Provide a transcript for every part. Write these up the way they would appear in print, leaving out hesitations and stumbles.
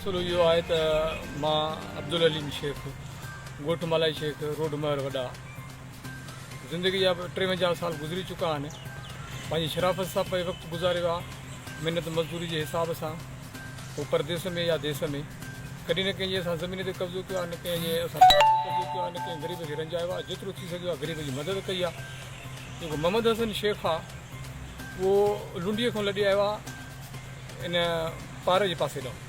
مسئلو اهو آهي ته مان عبدالعليم شيخ ڳوٺ مالائي شيخ روڊ مهر وڏا زندگي جا 53 سال گذري چڪا آهن. پنهنجي شرافت سان پئي وقت گذاريو آهي محنت مزدوري جي حساب سان پوء پرديس ۾ يا ديس ۾ ڪڏهن نه ڪنهن جي اسان زمين تي قبضو ڪيو آهي نه ڪنهن جي اسان پلاٽ تي قبضو ڪيو آهي نه ڪنهن غريب کي رنجايو آهي جيترو ٿي سگهيو آهي غريب جي مدد ڪئي آهي جيڪو محمد حسن شيخ آهي اهو لنڊيء کان لڏي آيو آهي ان پار جي پاسي ڏانهن.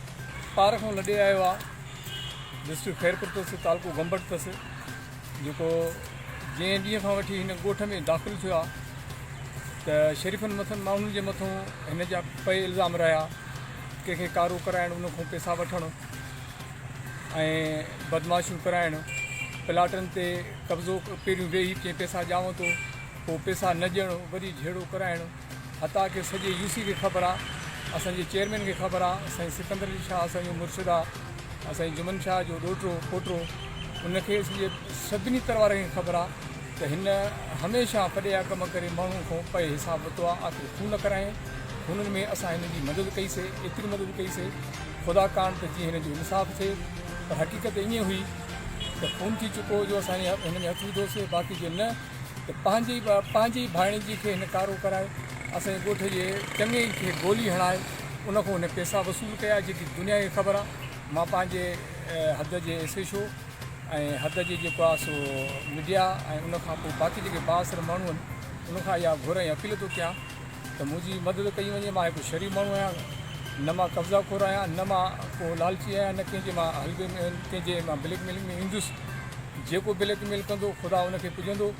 پار کان لڏي آيو آهي ڊسٽرڪٽ خيرپور اٿس تعلقو گمبٽ اٿس جيڪو جنهن ڏينهن کان وٺي هن ڳوٺ ۾ داخل ٿيو آهي ته شريفن مٿن ماڻهن جي مٿون هن جا پئي الزام رهيا ڪنهن کي ڪارو ڪرائڻ ان کان پئسا وٺڻ ۽ بدمعاشيون ڪرائڻ پلاٽن تي قبضو پهريون ويهي ڪنهن پئسا ڄاون ٿو پوء پئسا نه ڏيڻ وري جهيڙو ڪرائڻ حتيٰ ڪه سڄي يو سي کي خبر آ، اسان جي چيئرمين کي خبر آ، سائين سڪندر علي شاهه اسان جو مرشد آ، سائين جمن شاهه جو ڏوهٽو، پوٽو، ان کي سڄي سڀني تر وارن کي خبر آ ته هن هميشه ڦڏيا ڪم ڪري ماڻهن کان پئي حساب ورتو آ، آخر خون ڪرايائين، خونن ۾ اسان هن جي مدد ڪئي سي، ايتري مدد ڪئي سي، خدا ڪاڻ ته جيئن هن جو انصاف ٿئي، پر حقيقت ائين هئي ته خون ٿي چڪو هو جو اسان هن ۾ هٿ وڌو سي، باقي جي نه. ته پنهنجي پنهنجي ئي ڀائڻيجي کي هن ڪارو ڪرائي اسان جي ڳوٺ جي چڱي کي گولي هڻائي ان کان هن پئسا وصول ڪيا جيڪي دنيا کي خبر آ مان پنهنجي حد جي ايس ايڇ او ۽ حد جي جيڪو آ سو ميڊيا ۽ ان کان پوء باقي جيڪي بااثر ماڻهو آهن ان کان اها گهر ۽ اپيل ٿو ڪيان ته منهنجي مدد ڪئي وڃي مان هڪ شريف ماڻهو آهيان نه مان قبضا خور آهيان نه مان ڪو لالچي آهيان نه ڪنهن جي مان حلوي ۾ ڪنهن جي مان بليڪ ميلنگ ۾ ايندس جيڪو بليڪ ميل ڪندو خدا ان کي پڄندو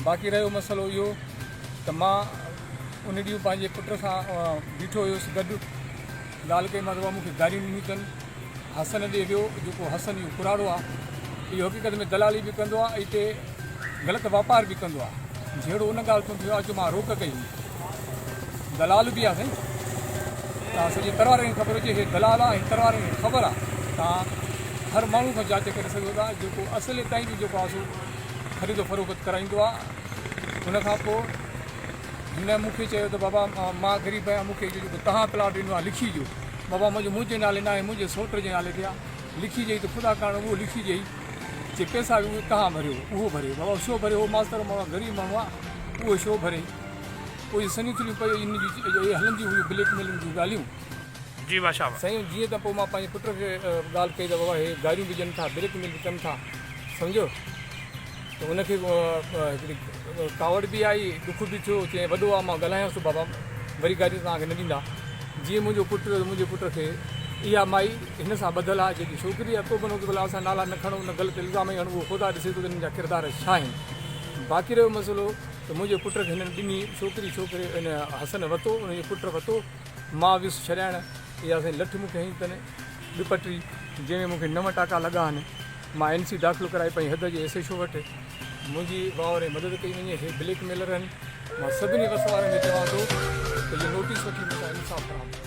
باقي رهيو مسئلو اهو ته مان ان ڏينهن پنهنجي پٽ سان بيٺو هيس گڏ ڳالهه ڪئي مان ته بابا مون کي گاريون ڏنيون اٿن حسن ڏي ويو جيڪو حسن اهو ڪراڙو آ اهو حقيقت ۾ دلالي به ڪندو آ ۽ اتي غلط واپار به ڪندو آ جهيڙو ان ڳالهه تون ٿيو آ جو مان روڪ ڪئي هئي دلال به آ سائين تان سڄي تروارن کي خبر هجي هي دلال آ ۽ تروارن کي خبر آ تان هر ماڻهو کان جاچ ڪري سگهو ٿا جيڪو اصل تائين به جيڪو آ سو خريد و فروخت ڪرائيندو آ ان کان پوء هن مون کي چيو ته بابا مان غريب آهيان مون کي اهو جيڪو توهان پلاٽ ڏنو آهي لکي ڏيو. بابا منهنجو منهنجي نالي ناهي منهنجي سئوٽ جي نالي تي آهي لکي ڏئي ته خدا ڪارڻ اهو لکي ڏئي چي پئسا به اهي توهان ڀريو اهو ڀري بابا ڇو ڀري اهو ماستر ماڻهو آهي غريب ماڻهو آهي اهو ڇو ڀري پوء اهي سنيون ٿليون پئي هن جون اهي هلنديون هيون بليڪ ميلنگ جون ڳالهيون. جي بادشاهه. سائين جيئن ته پوء مان پنهنجي پٽ کي ڳالهه ڪئي ته بابا هي گاريون به ڏين ٿا بليڪ ميل به ڪن ٿا سمجهيو ته ان کي هڪڙي ڪاوڙ به آئي ڏک به ٿيو چيائين وڏو آ مان ڳالهايانس ٿو بابا وري گاريون توهان کي نه ڏيندا جيئن منهنجو پٽ منهنجي پٽ کي اها مائي هن سان ٻڌل آ جيڪي ڇوڪري آ تو بنو ته اسان نالا نه کڻو نه غلط الزام ئي هڻو اهو خدا ڏسي ٿو ته هنن جا ڪردار ڇا آهن باقي رهيو مسئلو ته منهنجي پٽ کي هنن ٻنهي ڇوڪري ڇوڪري ان حسن وتو ان جو پٽ وتو مان ويس ڇڏائڻ اها سائين لٺ مون کي هنئي تن ٻپٽري جنهن ۾ مون کي نو ٽاڪا لڳا آهن مان اين سي داخل ڪرائي پنهنجي حد جي ايس ايڇ او وٽ منهنجي واهر ۽ مدد ڪئي وڃي هي بليڪ ميلر آهن مان سڀني وس وارن کي چوان ٿو ته اهو نوٽيس وٺي مون سان انصاف فراهم ڪن.